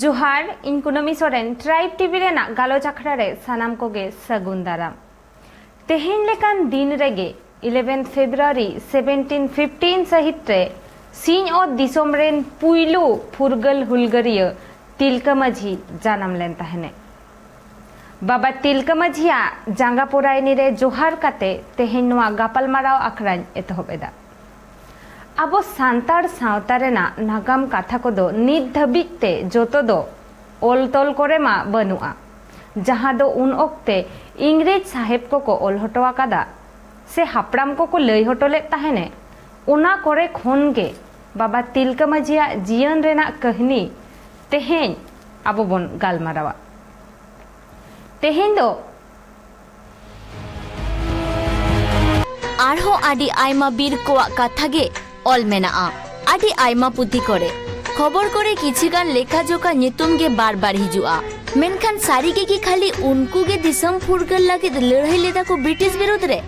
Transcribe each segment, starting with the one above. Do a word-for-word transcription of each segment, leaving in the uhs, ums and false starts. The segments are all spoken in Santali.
ᱡᱚᱦᱟᱨ, ᱤᱧ ᱠᱩᱱᱟᱹᱢᱤ ᱥᱚᱨᱮᱱ, ᱴᱨᱟᱭᱤᱵᱽ ᱴᱤᱵᱷᱤ ᱨᱮᱱᱟᱜ ᱜᱟᱞᱚᱪ ᱟᱠᱷᱲᱟ ᱨᱮ ᱥᱟᱱᱟᱢ ᱠᱚᱜᱮ ᱥᱟᱹᱜᱩᱱ ᱫᱟᱨᱟᱢ᱾ ᱛᱮᱦᱮᱧ ᱞᱮᱠᱟᱱ ᱫᱤᱱ ᱨᱮᱜᱮ, eleven February seventeen fifteen ᱥᱟᱹᱦᱤᱛ ᱨᱮ ᱥᱤᱧᱚᱛ ᱫᱤᱥᱚᱢ ᱨᱮᱱ ᱯᱩᱭᱞᱩ ᱯᱷᱩᱨᱜᱟᱹᱞ ᱦᱩᱞᱜᱟᱹᱨᱤᱭᱟᱹ ᱛᱤᱞᱠᱟᱹ ᱢᱟᱹᱡᱷᱤ ᱡᱟᱱᱟᱢ ᱞᱮᱱ ᱛᱟᱦᱮᱱᱮ᱾ ᱵᱟᱵᱟ ᱛᱤᱞᱠᱟᱹ ᱢᱟᱹᱡᱷᱤᱭᱟᱜ ᱡᱟᱸᱜᱟ ᱯᱚᱨᱟᱭᱱᱤ ᱨᱮ ᱡᱚᱦᱟᱨ ᱠᱟᱛᱮ ᱛᱮᱦᱮᱧ ᱱᱚᱣᱟ ᱜᱟᱯᱟᱞᱢᱟᱨᱟᱣ ᱟᱠᱷᱲᱟᱧ ᱮᱛᱚᱦᱚᱵ ᱮᱫᱟ᱾ ᱟᱵᱚ ᱥᱟᱱᱛᱟᱲ ᱥᱟᱶᱛᱟ ᱨᱮᱱᱟᱜ ᱱᱟᱜᱟᱢ ᱠᱟᱛᱷᱟ ᱠᱚᱫᱚ ᱱᱤᱛ ᱫᱷᱟᱹᱵᱤᱡ ᱛᱮ ᱡᱚᱛᱚ ᱫᱚ ᱚᱞ ᱛᱚᱞ ᱠᱚᱨᱮ ᱢᱟ ᱵᱟᱹᱱᱩᱜᱼᱟ, ᱡᱟᱦᱟᱸ ᱫᱚ ᱩᱱ ᱚᱠᱛᱮ ᱤᱝᱨᱮᱡᱽ ᱥᱟᱦᱮᱵᱽ ᱠᱚᱠᱚ ᱚᱞ ᱦᱚᱴᱚ ᱟᱠᱟᱫᱟ ᱥᱮ ᱦᱟᱯᱲᱟᱢ ᱠᱚᱠᱚ ᱞᱟᱹᱭ ᱦᱚᱴᱚ ᱞᱮᱫ ᱛᱟᱦᱮᱱᱮ, ᱚᱱᱟ ᱠᱚᱨᱮ ᱠᱷᱚᱱ ᱜᱮ ᱵᱟᱵᱟ ᱛᱤᱞᱠᱟᱹ ᱢᱟᱹᱡᱷᱤᱭᱟᱜ ᱡᱤᱭᱚᱱ ᱨᱮᱱᱟᱜ ᱠᱟᱹᱦᱱᱤ ᱛᱮᱦᱮᱧ ᱟᱵᱚ ᱵᱚᱱ ᱜᱟᱞᱢᱟᱨᱟᱣᱟ᱾ ᱛᱮᱦᱮᱧ ᱫᱚ ᱟᱨᱦᱚᱸ ᱟᱹᱰᱤ ᱟᱭᱢᱟ ᱵᱤᱨ ᱠᱚᱣᱟᱜ ᱠᱟᱛᱷᱟ ᱜᱮ ᱚᱞ ᱢᱮᱱᱟᱜᱼᱟ ᱟᱹᱰᱤ ᱟᱭᱢᱟ ᱯᱩᱛᱷᱤ ᱠᱚᱨᱮ᱾ ᱠᱷᱚᱵᱚᱨ ᱠᱚᱨᱮ ᱠᱤᱪᱷᱤ ᱜᱟᱱ ᱞᱮᱠᱷᱟ ᱡᱚᱠᱷᱟ ᱧᱩᱛᱩᱢ ᱜᱮ ᱵᱟᱨ ᱵᱟᱨ ᱦᱤᱡᱩᱜᱼᱟ᱾ ᱢᱮᱱᱠᱷᱟᱱ ᱥᱟᱹᱨᱤ ᱜᱮ ᱠᱤ ᱠᱷᱟᱹᱞᱤ ᱩᱱᱠᱩ ᱜᱮ ᱫᱤᱥᱚᱢ ᱯᱷᱩᱨᱜᱟᱹᱞ ᱞᱟᱹᱜᱤᱫ ᱞᱟᱹᱲᱦᱟᱹᱭ ᱞᱮᱫᱟ ᱠᱚ ᱵᱨᱤᱴᱤᱥ ᱵᱤᱨᱩᱫᱷ ᱨᱮ?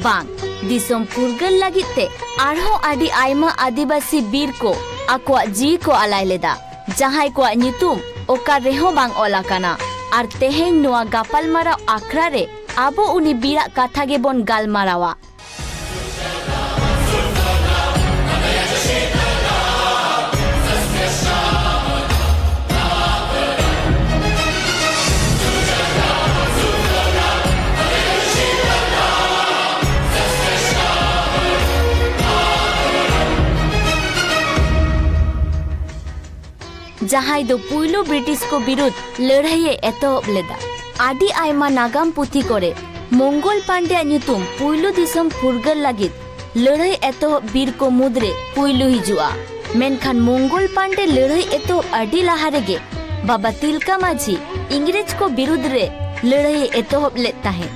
ᱵᱟᱝ, ᱫᱤᱥᱚᱢ ᱯᱷᱩᱨᱜᱟᱹᱞ ᱞᱟᱹᱜᱤᱫ ᱛᱮ ᱟᱨᱦᱚᱸ ᱟᱹᱰᱤ ᱟᱭᱢᱟ ᱟᱹᱫᱤᱵᱟᱹᱥᱤ ᱵᱤᱨ ᱠᱚ ᱟᱠᱚᱣᱟᱜ ᱡᱤᱣᱤ ᱠᱚ ᱟᱞᱟᱭ ᱞᱮᱫᱟ, ᱡᱟᱦᱟᱸᱭ ᱠᱚᱣᱟᱜ ᱧᱩᱛᱩᱢ ᱚᱠᱟ ᱨᱮᱦᱚᱸ ᱵᱟᱝ ᱚᱞ ᱟᱠᱟᱱᱟ᱾ ᱟᱨ ᱛᱮᱦᱮᱧ ᱱᱚᱣᱟ ᱜᱟᱯᱟᱞᱢᱟᱨᱟᱣ ᱟᱠᱷᱲᱟ ᱨᱮ ᱟᱵᱚ ᱩᱱᱤ ᱵᱤᱨᱟᱜ ᱠᱟᱛᱷᱟ ᱜᱮᱵᱚᱱ ᱜᱟᱞᱢᱟᱨᱟᱣᱟ᱾ ᱡᱟᱦᱟᱸᱭ ᱫᱚ ᱯᱩᱭᱞᱩ ᱵᱨᱤᱴᱤᱥ ᱠᱚ ᱵᱤᱨᱩᱫᱷ ᱞᱟᱹᱲᱦᱟᱹᱭ ᱮ ᱮᱛᱚᱦᱚᱵ ᱞᱮᱫᱟ᱾ ᱟᱹᱰᱤ ᱟᱭᱢᱟ ᱱᱟᱜᱟᱢ ᱯᱩᱛᱷᱤ ᱠᱚᱨᱮ ᱢᱚᱝᱜᱚᱞ ᱯᱟᱱᱰᱮᱭᱟᱜ ᱧᱩᱛᱩᱢ ᱯᱩᱭᱞᱩ ᱫᱤᱥᱚᱢ ᱯᱷᱩᱨᱜᱟᱹᱞ ᱞᱟᱹᱜᱤᱫ ᱞᱟᱹᱲᱦᱟᱹᱭ ᱮᱛᱚᱦᱚᱵ ᱵᱤᱨ ᱠᱚ ᱢᱩᱫᱽᱨᱮ ᱯᱩᱭᱞᱩ ᱦᱤᱡᱩᱜᱼᱟ᱾ ᱢᱮᱱᱠᱷᱟᱱ ᱢᱚᱝᱜᱚᱞ ᱯᱟᱱᱰᱮ ᱞᱟᱹᱲᱦᱟᱹᱭ ᱮᱛᱚᱦᱚᱵ ᱟᱹᱰᱤ ᱞᱟᱦᱟ ᱨᱮᱜᱮ ᱵᱟᱵᱟ ᱛᱤᱞᱠᱟ ᱢᱟᱹᱡᱷᱤ ᱤᱝᱨᱮᱡᱽ ᱠᱚ ᱵᱤᱨᱩᱫᱷ ᱨᱮ ᱞᱟᱹᱲᱦᱟᱹᱭ ᱮ ᱮᱛᱚᱦᱚᱵ ᱞᱮᱫ ᱛᱟᱦᱮᱸᱫ᱾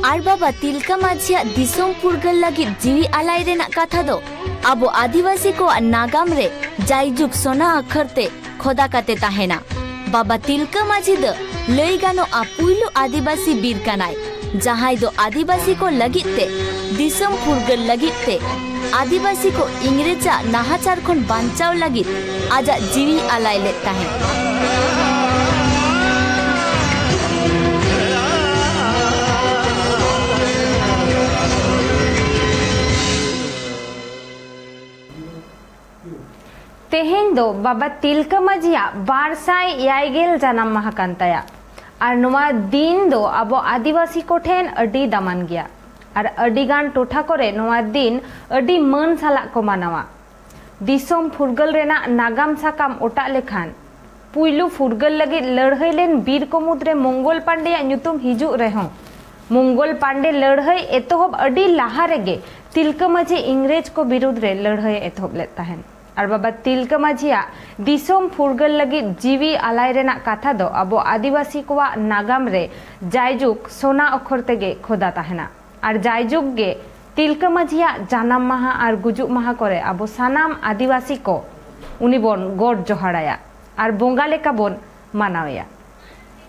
ᱟᱨ ᱵᱟᱵᱟ ᱛᱤᱞᱠᱟ ᱢᱟᱹᱡᱷᱤᱭᱟᱜ ᱫᱤᱥᱚᱢ ᱯᱷᱩᱨᱜᱟᱹᱞ ᱞᱟᱹᱜᱤᱫ ᱡᱤᱣᱤ ᱟᱞᱟᱭ ᱨᱮᱱᱟᱜ ᱠᱟᱛᱷᱟ ᱫᱚ ᱟᱵᱚ ᱟᱹᱫᱤᱵᱟᱹᱥᱤ ᱠᱚᱣᱟᱜ ᱱᱟᱜᱟᱢ ᱨᱮ ᱡᱟᱭᱡᱩᱜᱽ ᱥᱚᱱᱟ ᱟᱠᱷᱚᱨ ᱛᱮ ᱠᱷᱚᱫᱟ ᱠᱟᱛᱮ ᱛᱟᱦᱮᱱᱟ᱾ ᱵᱟᱵᱟ ᱛᱤᱞᱠᱟᱹ ᱢᱟᱹᱡᱷᱤ ᱫᱚ ᱞᱟᱹᱭ ᱜᱟᱱᱚᱜᱼᱟ ᱯᱩᱭᱞᱩ ᱟᱹᱫᱤᱵᱟᱹᱥᱤ ᱵᱤᱨ ᱠᱟᱱᱟᱭ, ᱡᱟᱦᱟᱸᱭ ᱫᱚ ᱟᱹᱫᱤᱵᱟᱹᱥᱤ ᱠᱚ ᱞᱟᱹᱜᱤᱫ ᱛᱮ, ᱫᱤᱥᱚᱢ ᱯᱷᱩᱨᱜᱟᱹᱞ ᱞᱟᱹᱜᱤᱫ ᱛᱮ, ᱟᱹᱫᱤᱵᱟᱹᱥᱤ ᱠᱚ ᱤᱝᱨᱮᱡᱽ ᱟᱜ ᱱᱟᱦᱟᱪᱟᱨ ᱠᱷᱚᱱ ᱵᱟᱧᱪᱟᱣ ᱞᱟᱹᱜᱤᱫ ᱟᱡᱟᱜ ᱡᱤᱣᱤ ᱟᱞᱟᱭ ᱞᱮᱫ ᱛᱟᱦᱮᱸᱫ᱾ ᱛᱮᱦᱮᱧ ᱫᱚ ᱵᱟᱵᱟ ᱛᱤᱞᱠᱟᱹ ᱢᱟᱹᱡᱷᱤᱭᱟᱜ ᱵᱟᱨ ᱥᱟᱭ ᱮᱭᱟᱭ ᱜᱮᱞ ᱡᱟᱱᱟᱢ ᱢᱟᱦᱟ ᱠᱟᱱ ᱛᱟᱭᱟ᱾ ᱟᱨ ᱱᱚᱣᱟ ᱫᱤᱱ ᱫᱚ ᱟᱵᱚ ᱟᱹᱫᱤᱵᱟᱹᱥᱤ ᱠᱚᱴᱷᱮᱱ ᱟᱹᱰᱤ ᱫᱟᱢᱟᱱ ᱜᱮᱭᱟ᱾ ᱟᱨ ᱟᱹᱰᱤ ᱜᱟᱱ ᱴᱚᱴᱷᱟ ᱠᱚᱨᱮ ᱱᱚᱣᱟ ᱫᱤᱱ ᱟᱹᱰᱤ ᱢᱟᱹᱱ ᱥᱟᱞᱟᱜ ᱠᱚ ᱢᱟᱱᱟᱣᱟ᱾ ᱫᱤᱥᱚᱢ ᱯᱷᱩᱨᱜᱟᱹᱞ ᱨᱮᱱᱟᱜ ᱱᱟᱜᱟᱢ ᱥᱟᱠᱟᱢ ᱚᱴᱟᱜ ᱞᱮᱠᱷᱟᱱ, ᱯᱩᱭᱞᱩ ᱯᱷᱩᱨᱜᱟᱹᱞ ᱞᱟᱹᱜᱤᱫ ᱞᱟᱹᱲᱦᱟᱹᱭ ᱞᱮᱱ ᱵᱤᱨ ᱠᱚ ᱢᱩᱫᱽᱨᱮ ᱢᱚᱝᱜᱚᱞ ᱯᱟᱱᱰᱮᱭᱟᱜ ᱧᱩᱛᱩᱢ ᱦᱤᱡᱩᱜ ᱨᱮᱦᱚᱸ, ᱢᱚᱝᱜᱚᱞ ᱯᱟᱱᱰᱮ ᱞᱟᱹᱲᱦᱟᱹᱭ ᱮᱛᱚᱦᱚᱵ ᱟᱹᱰᱤ ᱞᱟᱦᱟ ᱨᱮᱜᱮ ᱛᱤᱞᱠᱟᱹ ᱢᱟᱹᱡᱷᱤ ᱤᱝᱨᱮᱡᱽ ᱠᱚ ᱵᱤᱨᱩᱫᱽ ᱨᱮ ᱞᱟᱹᱲᱦᱟᱹᱭ ᱮ ᱮᱛᱚᱦᱚᱵ ᱞᱮᱫ ᱛᱟᱦᱮᱸᱱ᱾ ᱟᱨ ᱵᱟᱵᱟ ᱛᱤᱞᱠᱟᱹ ᱢᱟᱹᱡᱷᱤᱭᱟᱜ ᱫᱤᱥᱚᱢ ᱯᱷᱩᱨᱜᱟᱹᱞ ᱞᱟᱹᱜᱤᱫ ᱡᱤᱣᱤ ᱟᱞᱟᱭ ᱨᱮᱱᱟᱜ ᱠᱟᱛᱷᱟ ᱫᱚ ᱟᱵᱚ ᱟᱹᱫᱤᱵᱟᱹᱥᱤ ᱠᱚᱣᱟᱜ ᱱᱟᱜᱟᱢ ᱨᱮ ᱡᱟᱭᱡᱩᱜᱽ ᱥᱚᱱᱟ ᱚᱠᱷᱚᱨ ᱛᱮᱜᱮ ᱠᱷᱚᱫᱟ ᱛᱟᱦᱮᱸᱱᱟ᱾ ᱟᱨ ᱡᱟᱭᱡᱩᱜᱽ ᱜᱮ ᱛᱤᱞᱠᱟᱹ ᱢᱟᱹᱡᱷᱤᱭᱟᱜ ᱡᱟᱱᱟᱢ ᱢᱟᱦᱟ ᱟᱨ ᱜᱩᱡᱩᱜ ᱢᱟᱦᱟ ᱠᱚᱨᱮ ᱟᱵᱚ ᱥᱟᱱᱟᱢ ᱟᱹᱫᱤᱵᱟᱹᱥᱤ ᱠᱚ ᱩᱱᱤ ᱵᱚᱱ ᱜᱚᱰ ᱡᱚᱦᱟᱨᱟᱭᱟ ᱟᱨ ᱵᱚᱸᱜᱟ ᱞᱮᱠᱟ ᱵᱚᱱ ᱢᱟᱱᱟᱣᱮᱭᱟ᱾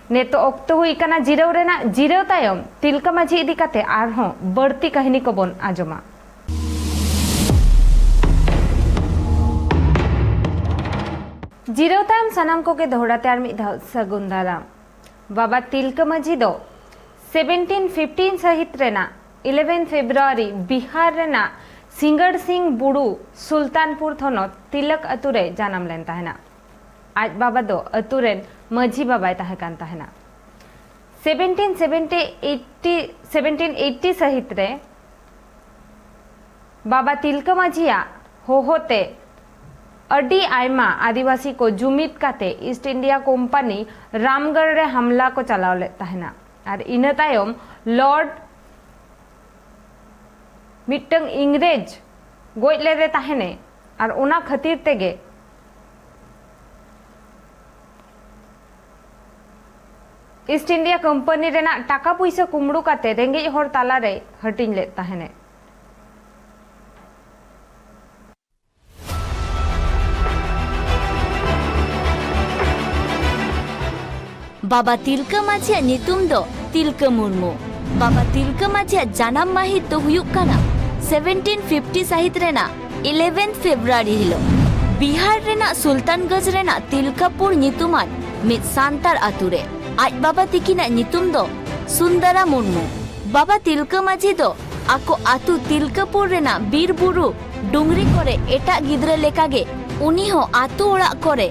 ᱱᱤᱛᱚᱜ ᱚᱠᱛᱚ ᱦᱩᱭ ᱠᱟᱱᱟ ᱡᱤᱨᱟᱹᱣ ᱨᱮᱱᱟᱜ᱾ ᱡᱤᱨᱟᱹᱣ ᱛᱟᱭᱚᱢ ᱛᱤᱞᱠᱟᱹ ᱢᱟᱹᱡᱷᱤ ᱤᱫᱤ ᱠᱟᱛᱮ ᱟᱨᱦᱚᱸ ᱵᱟᱹᱲᱛᱤ ᱠᱟᱹᱦᱱᱤ ᱠᱚᱵᱚᱱ ᱟᱸᱡᱚᱢᱟ᱾ ᱡᱤᱨᱟᱹᱣ ᱛᱟᱭᱚᱢ ᱥᱟᱱᱟᱢ ᱠᱚᱜᱮ ᱫᱚᱦᱲᱟ ᱛᱮ ᱟᱨ ᱢᱤᱫ ᱫᱷᱟᱣ ᱥᱟᱹᱜᱩᱱ ᱫᱟᱨᱟᱢ᱾ ᱵᱟᱵᱟ ᱛᱤᱞᱠᱟᱹ ᱢᱟᱹᱡᱷᱤ ᱫᱚ ᱥᱮᱵᱷᱮᱱᱴᱤᱱ ᱯᱷᱤᱯᱴᱤᱱ ᱥᱟᱹᱦᱤᱛ ᱨᱮᱱᱟᱜ ᱤᱞᱮᱵᱷᱮᱱ ᱯᱷᱮᱵᱨᱩᱣᱟᱨᱤ ᱵᱤᱦᱟᱨ ᱨᱮᱱᱟᱜ ᱥᱤᱸᱜᱟᱹᱲ ᱥᱤᱝ ᱵᱩᱲᱩ ᱥᱩᱞᱛᱟᱱᱯᱩᱨ ᱛᱷᱚᱱᱚᱛ ᱛᱤᱞᱚᱠ ᱟᱹᱛᱩ ᱨᱮ ᱡᱟᱱᱟᱢ ᱞᱮᱱ ᱛᱟᱦᱮᱱᱟ᱾ ᱟᱡ ᱵᱟᱵᱟ ᱫᱚ ᱟᱹᱛᱩ ᱨᱮᱱ ᱢᱟᱹᱡᱷᱤ ᱵᱟᱵᱟᱭ ᱛᱟᱦᱮᱸ ᱠᱟᱱ ᱛᱟᱦᱮᱱᱟ᱾ Seventeen seventy eight, seventeen eighty ᱥᱟᱹᱦᱤᱛ ᱨᱮ ᱵᱟᱵᱟ ᱛᱤᱞᱠᱟᱹ ᱢᱟᱹᱡᱷᱤᱭᱟᱜ ᱦᱚᱦᱚᱛᱮ ᱟᱹᱰᱤ ᱟᱭᱢᱟ ᱟᱹᱫᱤᱵᱟᱹᱥᱤ ᱠᱚ ᱡᱩᱢᱤᱫ ᱠᱟᱛᱮ ᱤᱥᱴ ᱤᱱᱰᱤᱭᱟ ᱠᱳᱢᱯᱟᱱᱤ ᱨᱟᱢᱜᱚᱲ ᱨᱮ ᱦᱟᱢᱞᱟ ᱠᱚ ᱪᱟᱞᱟᱣ ᱞᱮᱫ ᱛᱟᱦᱮᱱᱟ᱾ ᱟᱨ ᱤᱱᱟᱹ ᱛᱟᱭᱚᱢ ᱞᱚᱨᱰ ᱢᱤᱫᱴᱟᱝ ᱤᱝᱨᱮᱡᱽ ᱜᱚᱡ ᱞᱮᱫᱮ ᱛᱟᱦᱮᱱᱮ, ᱟᱨ ᱚᱱᱟ ᱠᱷᱟᱹᱛᱤᱨ ᱛᱮᱜᱮ ᱤᱥᱴ ᱤᱱᱰᱤᱭᱟ ᱠᱳᱢᱯᱟᱱᱤ ᱨᱮᱱᱟᱜ ᱴᱟᱠᱟ ᱯᱩᱭᱥᱟᱹ ᱠᱩᱢᱵᱽᱲᱩ ᱠᱟᱛᱮ ᱨᱮᱸᱜᱮᱡ ᱦᱚᱲ ᱛᱟᱞᱟᱨᱮ ᱦᱟᱹᱴᱤᱧ ᱞᱮᱫ ᱛᱟᱦᱮᱱᱮ᱾ ᱵᱟᱵᱟ ᱛᱤᱞᱠᱟᱹ ᱢᱟᱹᱡᱷᱤᱭᱟᱜ ᱧᱩᱛᱩᱢ ᱫᱚ ᱛᱤᱞᱠᱟᱹ ᱢᱩᱨᱢᱩ᱾ ᱵᱟᱵᱟ ᱛᱤᱞᱠᱟᱹ ᱢᱟᱹᱡᱷᱤᱭᱟᱜ ᱡᱟᱱᱟᱢ ᱢᱟᱹᱦᱤᱛ ᱫᱚ ᱦᱩᱭᱩᱜ ᱠᱟᱱᱟ seventeen fifty ᱥᱟᱹᱦᱤᱛ ᱨᱮᱱᱟᱜ eleventh February ᱦᱤᱞᱳᱜ᱾ ᱵᱤᱦᱟᱨ ᱨᱮᱱᱟᱜ ᱥᱩᱞᱛᱟᱱᱜᱚᱸᱡᱽ ᱨᱮᱱᱟᱜ ᱛᱤᱞᱠᱟᱯᱩᱨ ᱧᱩᱛᱩᱢᱟᱱ ᱢᱤᱫ ᱥᱟᱱᱛᱟᱲ ᱟᱛᱳ ᱨᱮ᱾ ᱟᱡ ᱵᱟᱵᱟ ᱛᱤᱠᱤᱱᱟᱜ ᱧᱩᱛᱩᱢ ᱫᱚ ᱥᱩᱱᱫᱟᱨᱟ ᱢᱩᱨᱢᱩ᱾ ᱵᱟᱵᱟ ᱛᱤᱞᱠᱟᱹ ᱢᱟᱹᱡᱷᱤ ᱫᱚ ᱟᱠᱚ ᱟᱛᱳ ᱛᱤᱞᱠᱟᱹᱯᱩᱨ ᱨᱮᱱᱟᱜ ᱵᱤᱨ ᱵᱩᱨᱩ ᱰᱩᱝᱨᱤ ᱠᱚᱨᱮ ᱮᱴᱟᱜ ᱜᱤᱫᱽᱨᱟᱹ ᱞᱮᱠᱟᱜᱮ ᱩᱱᱤ ᱦᱚᱸ ᱟᱛᱳ ᱚᱲᱟᱜ ᱠᱚᱨᱮ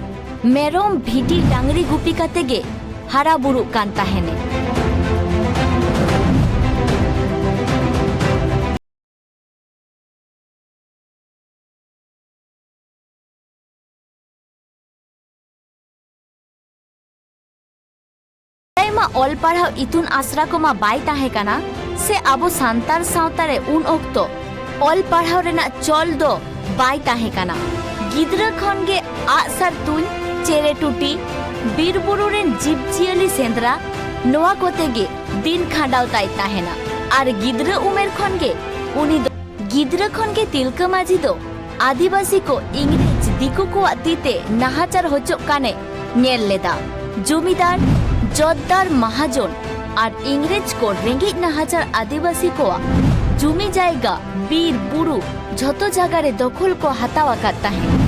ᱢᱮᱨᱚᱢ, ᱵᱷᱤᱰᱤ, ᱰᱟᱝᱨᱤ ᱜᱩᱯᱤ ᱠᱟᱛᱮ ᱜᱮ ᱦᱟᱨᱟ ᱵᱩᱨᱩᱜ ᱠᱟᱱ ᱛᱟᱦᱮᱱᱮ᱾ ᱥᱮᱫᱟᱭ ᱢᱟ ᱚᱞ ᱯᱟᱲᱦᱟᱣ ᱤᱛᱩᱱ ᱟᱥᱲᱟ ᱠᱚᱢᱟ ᱵᱟᱭ ᱛᱟᱦᱮᱸ ᱠᱟᱱᱟ, ᱥᱮ ᱟᱵᱚ ᱥᱟᱱᱛᱟᱲ ᱥᱟᱶᱛᱟ ᱨᱮ ᱩᱱ ᱚᱠᱛᱚ ᱚᱞ ᱯᱟᱲᱦᱟᱣ ᱨᱮᱱᱟᱜ ᱪᱚᱞ ᱫᱚ ᱵᱟᱭ ᱛᱟᱦᱮᱸ ᱠᱟᱱᱟ᱾ ᱜᱤᱫᱽᱨᱟᱹ ᱠᱷᱚᱱ ᱜᱮ ᱟᱜ ᱥᱟᱨ ᱛᱩᱧ, ᱪᱮᱬᱮ ᱴᱩᱴᱤ, ᱵᱤᱨ ᱵᱩᱨᱩ ᱨᱮᱱ ᱡᱤᱵᱽ ᱡᱤᱭᱟᱹᱞᱤ ᱥᱮᱸᱫᱽᱨᱟ, ᱱᱚᱣᱟ ᱠᱚᱛᱮ ᱜᱮ ᱫᱤᱱ ᱠᱷᱟᱸᱰᱟᱣ ᱛᱟᱭ ᱛᱟᱦᱮᱱᱟ᱾ ᱟᱨ ᱜᱤᱫᱽᱨᱟᱹ ᱩᱢᱮᱨ ᱠᱷᱚᱱ ᱜᱮ ᱩᱱᱤ ᱫᱚ, ᱜᱤᱫᱽᱨᱟᱹ ᱠᱷᱚᱱ ᱜᱮ ᱛᱤᱞᱠᱟᱹ ᱢᱟᱹᱡᱷᱤ ᱫᱚ ᱟᱹᱫᱤᱵᱟᱹᱥᱤ ᱠᱚ ᱤᱝᱨᱮᱡᱽ ᱫᱤᱠᱩ ᱠᱚᱣᱟᱜ ᱛᱤ ᱛᱮ ᱱᱟᱦᱟᱪᱟᱨ ᱦᱚᱪᱚᱜ ᱠᱟᱱᱮ ᱧᱮᱞ ᱞᱮᱫᱟ᱾ ᱡᱚᱢᱤᱫᱟᱨ, ᱡᱚᱛᱫᱟᱨ, ᱢᱟᱦᱟᱡᱚᱱ ᱟᱨ ᱤᱝᱨᱮᱡᱽ ᱠᱚ ᱨᱮᱸᱜᱮᱡ ᱱᱟᱦᱟᱪᱟᱨ ᱟᱹᱫᱤᱵᱟᱹᱥᱤ ᱠᱚᱣᱟᱜ ᱡᱩᱢᱤ ᱡᱟᱭᱜᱟ, ᱵᱤᱨ ᱵᱩᱨᱩ ᱡᱷᱚᱛᱚ ᱡᱟᱭᱜᱟ ᱨᱮ ᱫᱚᱠᱷᱚᱞ ᱠᱚ ᱦᱟᱛᱟᱣ ᱟᱠᱟᱫ ᱛᱟᱦᱮᱸᱫ᱾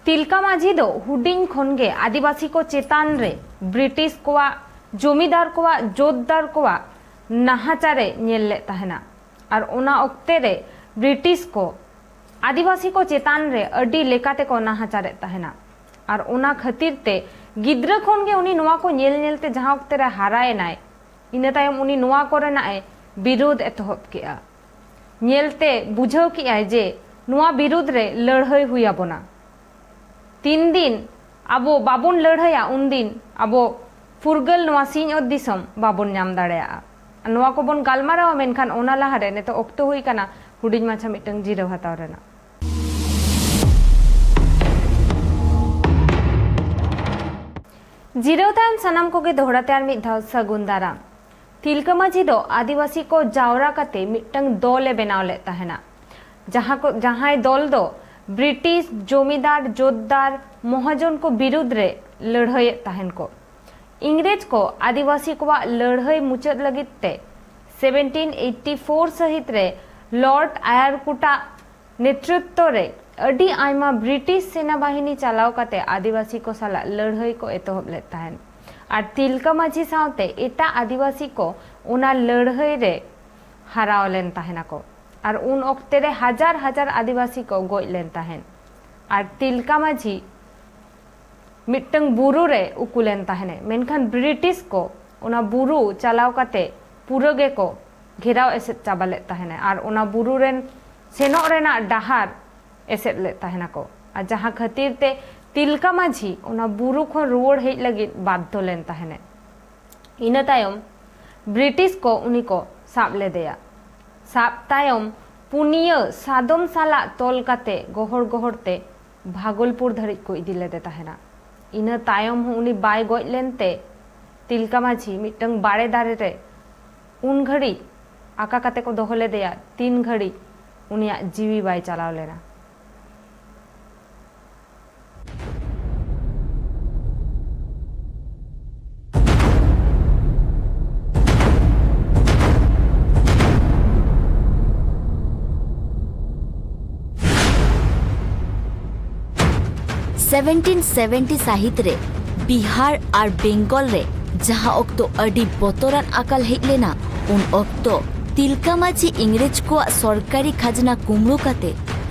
ᱛᱤᱞᱠᱟ ᱢᱟᱹᱡᱷᱤ ᱫᱚ ᱦᱩᱰᱤᱧ ᱠᱷᱚᱱ ᱜᱮ ᱟᱹᱫᱤᱵᱟᱹᱥᱤ ᱠᱚ ᱪᱮᱛᱟᱱ ᱨᱮ ᱵᱨᱤᱴᱤᱥ ᱠᱚᱣᱟᱜ, ᱡᱚᱢᱤᱫᱟᱨ ᱠᱚᱣᱟᱜ, ᱡᱳᱛᱫᱟᱨ ᱠᱚᱣᱟᱜ ᱱᱟᱦᱟᱪᱟᱨᱮ ᱧᱮᱞ ᱞᱮᱫ ᱛᱟᱦᱮᱱᱟ᱾ ᱟᱨ ᱚᱱᱟ ᱚᱠᱛᱮ ᱨᱮ ᱵᱨᱤᱴᱤᱥ ᱠᱚ ᱟᱹᱫᱤᱵᱟᱹᱥᱤ ᱠᱚ ᱪᱮᱛᱟᱱ ᱨᱮ ᱟᱹᱰᱤ ᱞᱮᱠᱟ ᱛᱮᱠᱚ ᱱᱟᱦᱟᱪᱟᱨᱮᱫ ᱛᱟᱦᱮᱱᱟ᱾ ᱟᱨ ᱚᱱᱟ ᱠᱷᱟᱹᱛᱤᱨ ᱛᱮ ᱜᱤᱫᱽᱨᱟᱹ ᱠᱷᱚᱱ ᱜᱮ ᱩᱱᱤ ᱱᱚᱣᱟ ᱠᱚ ᱧᱮᱞ ᱧᱮᱞᱛᱮ ᱡᱟᱦᱟᱸ ᱚᱠᱛᱮ ᱨᱮ ᱦᱟᱨᱟᱭᱮᱱᱟᱭ, ᱤᱱᱟᱹ ᱛᱟᱭᱚᱢ ᱩᱱᱤ ᱱᱚᱣᱟ ᱠᱚᱨᱮᱱᱟᱜ ᱮ ᱵᱤᱨᱳᱫᱷ ᱮᱛᱚᱦᱚᱵ ᱠᱮᱜᱼᱟ᱾ ᱧᱮᱞᱛᱮ ᱵᱩᱡᱷᱟᱹᱣ ᱠᱮᱜᱼᱟᱭ ᱡᱮ ᱱᱚᱣᱟ ᱵᱤᱨᱩᱫᱷ ᱨᱮ ᱞᱟᱹᱲᱦᱟᱹᱭ ᱦᱩᱭ ᱟᱵᱚᱱᱟ᱾ ᱛᱤᱱ ᱫᱤᱱ ᱟᱵᱚ ᱵᱟᱵᱚᱱ ᱞᱟᱹᱲᱦᱟᱹᱭᱟ, ᱩᱱᱫᱤᱱ ᱟᱵᱚ ᱯᱷᱩᱨᱜᱟᱹᱞ ᱱᱚᱣᱟ ᱥᱤᱧᱚᱛ ᱫᱤᱥᱚᱢ ᱵᱟᱵᱚᱱ ᱧᱟᱢ ᱫᱟᱲᱮᱭᱟᱜᱼᱟ᱾ ᱱᱚᱣᱟ ᱠᱚᱵᱚᱱ ᱜᱟᱞᱢᱟᱨᱟᱣᱟ, ᱢᱮᱱᱠᱷᱟᱱ ᱚᱱᱟ ᱞᱟᱦᱟᱨᱮ ᱱᱤᱛᱚᱜ ᱚᱠᱛᱚ ᱦᱩᱭ ᱠᱟᱱᱟ ᱦᱩᱰᱤᱧ ᱢᱟᱪᱷᱟ ᱢᱤᱫᱴᱟᱝ ᱡᱤᱨᱟᱹᱣ ᱦᱟᱛᱟᱣ ᱨᱮᱱᱟᱜ᱾ ᱡᱤᱨᱟᱹᱣ ᱛᱟᱭᱚᱢ ᱥᱟᱱᱟᱢ ᱠᱚᱜᱮ ᱫᱚᱦᱲᱟ ᱛᱮ ᱟᱨ ᱢᱤᱫ ᱫᱷᱟᱣ ᱥᱟᱹᱜᱩᱱ ᱫᱟᱨᱟᱢ᱾ ᱛᱤᱞᱠᱟᱹ ᱢᱟᱹᱡᱷᱤ ᱫᱚ ᱟᱹᱫᱤᱵᱟᱹᱥᱤ ᱠᱚ ᱡᱟᱣᱨᱟ ᱠᱟᱛᱮ ᱢᱤᱫᱴᱟᱝ ᱫᱚᱞ ᱮ ᱵᱮᱱᱟᱣ ᱞᱮᱫ ᱛᱟᱦᱮᱱᱟ᱾ ᱡᱟᱦᱟᱸ ᱠᱚ, ᱡᱟᱦᱟᱸᱭ ᱫᱚᱞ ᱫᱚ ᱵᱨᱤᱴᱤᱥ ᱡᱚᱢᱤᱫᱟᱨ, ᱡᱳᱛᱫᱟᱨ, ᱢᱚᱦᱟᱡᱚᱱ ᱠᱚ ᱵᱤᱨᱩᱫᱷ ᱨᱮ ᱞᱟᱹᱲᱦᱟᱹᱭᱮᱫ ᱛᱟᱦᱮᱱ ᱠᱚ᱾ ᱤᱝᱨᱮᱡᱽ ᱠᱚ ᱟᱹᱫᱤᱵᱟᱹᱥᱤ ᱠᱚᱣᱟᱜ ᱞᱟᱹᱲᱦᱟᱹᱭ ᱢᱩᱪᱟᱹᱫ ᱞᱟᱹᱜᱤᱫ ᱛᱮ ᱥᱮᱵᱷᱮᱱᱴᱤᱱ ᱮᱭᱤᱴᱤ ᱯᱷᱳᱨ ᱥᱟᱹᱦᱤᱛ ᱨᱮ ᱞᱚᱨᱰ ᱟᱭᱟᱨᱠᱩᱴᱟᱜ ᱱᱮᱛᱨᱤᱛᱵ ᱨᱮ ᱟᱹᱰᱤ ᱟᱭᱢᱟ ᱵᱨᱤᱴᱤᱥ ᱥᱮᱱᱟ ᱵᱟᱦᱤᱱᱤ ᱪᱟᱞᱟᱣ ᱠᱟᱛᱮ ᱟᱹᱫᱤᱵᱟᱹᱥᱤ ᱠᱚ ᱥᱟᱞᱟᱜ ᱞᱟᱹᱲᱦᱟᱹᱭ ᱠᱚ ᱮᱛᱚᱦᱚᱵ ᱞᱮᱫ ᱛᱟᱦᱮᱸᱫ᱾ ᱟᱨ ᱛᱤᱞᱠᱟᱹ ᱢᱟᱹᱡᱷᱤ ᱥᱟᱶᱛᱮ ᱮᱴᱟᱜ ᱟᱹᱫᱤᱵᱟᱹᱥᱤ ᱠᱚ ᱚᱱᱟ ᱞᱟᱹᱲᱦᱟᱹᱭ ᱨᱮ ᱦᱟᱨᱟᱣ ᱞᱮᱱ ᱛᱟᱦᱮᱱᱟᱠᱚ᱾ ᱟᱨ ᱩᱱ ᱚᱠᱛᱮ ᱨᱮ ᱦᱟᱡᱟᱨ ᱦᱟᱡᱟᱨ ᱟᱹᱫᱤᱵᱟᱹᱥᱤ ᱠᱚ ᱜᱚᱡ ᱞᱮᱱ ᱛᱟᱦᱮᱸᱫ᱾ ᱟᱨ ᱛᱤᱞᱠᱟᱹ ᱢᱟᱹᱡᱷᱤ ᱢᱤᱫᱴᱟᱝ ᱵᱩᱨᱩ ᱨᱮ ᱩᱠᱩ ᱞᱮᱱ ᱛᱟᱦᱮᱱᱮ, ᱢᱮᱱᱠᱷᱟᱱ ᱵᱨᱤᱴᱤᱥ ᱠᱚ ᱚᱱᱟ ᱵᱩᱨᱩ ᱪᱟᱞᱟᱣ ᱠᱟᱛᱮ ᱯᱩᱨᱟᱹ ᱜᱮᱠᱚ ᱜᱷᱮᱨᱟᱣ ᱮᱥᱮᱫ ᱪᱟᱵᱟ ᱞᱮᱫ ᱛᱟᱦᱮᱱᱟ ᱟᱨ ᱚᱱᱟ ᱵᱩᱨᱩ ᱨᱮᱱ ᱥᱮᱱᱚᱜ ᱨᱮᱱᱟᱜ ᱰᱟᱦᱟᱨ ᱮᱥᱮᱫ ᱞᱮᱫ ᱛᱟᱦᱮᱱᱟᱠᱚ, ᱟᱨ ᱡᱟᱦᱟᱸ ᱠᱷᱟᱹᱛᱤᱨ ᱛᱮ ᱛᱤᱞᱠᱟᱹ ᱢᱟᱹᱡᱷᱤ ᱚᱱᱟ ᱵᱩᱨᱩ ᱠᱷᱚᱱ ᱨᱩᱣᱟᱹᱲ ᱦᱮᱡ ᱞᱟᱹᱜᱤᱫ ᱵᱟᱫᱽᱫᱷᱚ ᱞᱮᱱ ᱛᱟᱦᱮᱱᱮ᱾ ᱤᱱᱟᱹ ᱛᱟᱭᱚᱢ ᱵᱨᱤᱴᱤᱥ ᱠᱚ ᱩᱱᱤ ᱠᱚ ᱥᱟᱵ ᱞᱮᱫᱮᱭᱟ᱾ ᱥᱟᱵ ᱛᱟᱭᱚᱢ ᱯᱩᱱᱭᱟᱹ ᱥᱟᱫᱚᱢ ᱥᱟᱞᱟᱜ ᱛᱚᱞ ᱠᱟᱛᱮ ᱜᱚᱦᱚᱲ ᱜᱚᱦᱚᱲ ᱛᱮ ᱵᱷᱟᱜᱚᱞᱯᱩᱨ ᱫᱷᱟᱹᱨᱤᱡ ᱠᱚ ᱤᱫᱤ ᱞᱮᱫᱮ ᱛᱟᱦᱮᱱᱟ᱾ ᱤᱱᱟᱹ ᱛᱟᱭᱚᱢ ᱦᱚᱸ ᱩᱱᱤ ᱵᱟᱭ ᱜᱚᱡ ᱞᱮᱱᱛᱮ ᱛᱤᱞᱠᱟᱹ ᱢᱟᱹᱡᱷᱤ ᱢᱤᱫᱴᱟᱝ ᱵᱟᱲᱮ ᱫᱟᱨᱮ ᱨᱮ ᱩᱱ ᱜᱷᱟᱹᱲᱤᱡ ᱟᱠᱟ ᱠᱟᱛᱮ ᱠᱚ ᱫᱚᱦᱚ ᱞᱮᱫᱮᱭᱟ, ᱛᱤᱱ ᱜᱷᱟᱹᱲᱤᱡ ᱩᱱᱤᱭᱟᱜ ᱡᱤᱣᱤ ᱵᱟᱭ ᱪᱟᱞᱟᱣ ᱞᱮᱱᱟ᱾ ᱥᱮᱵᱷᱮᱱᱴᱤᱱ ᱥᱮᱵᱷᱮᱱᱴᱤ ᱥᱟᱹᱦᱤᱛ ᱨᱮ ᱵᱤᱦᱟᱨ ᱟᱨ ᱵᱮᱝᱜᱚᱞ ᱨᱮ ᱡᱟᱦᱟᱸ ᱚᱠᱛᱚ ᱟᱹᱰᱤ ᱵᱚᱛᱚᱨᱟᱱ ᱟᱠᱟᱞ ᱦᱮᱡ ᱞᱮᱱᱟ, ᱩᱱ ᱚᱠᱛᱚ ᱛᱤᱞᱠᱟᱹ ᱢᱟᱹᱡᱷᱤ ᱤᱝᱨᱮᱡᱽ ᱠᱚᱣᱟᱜ ᱥᱚᱨᱠᱟᱨᱤ ᱠᱷᱟᱡᱽᱱᱟ ᱠᱩᱢᱲᱩ ᱠᱟᱛᱮ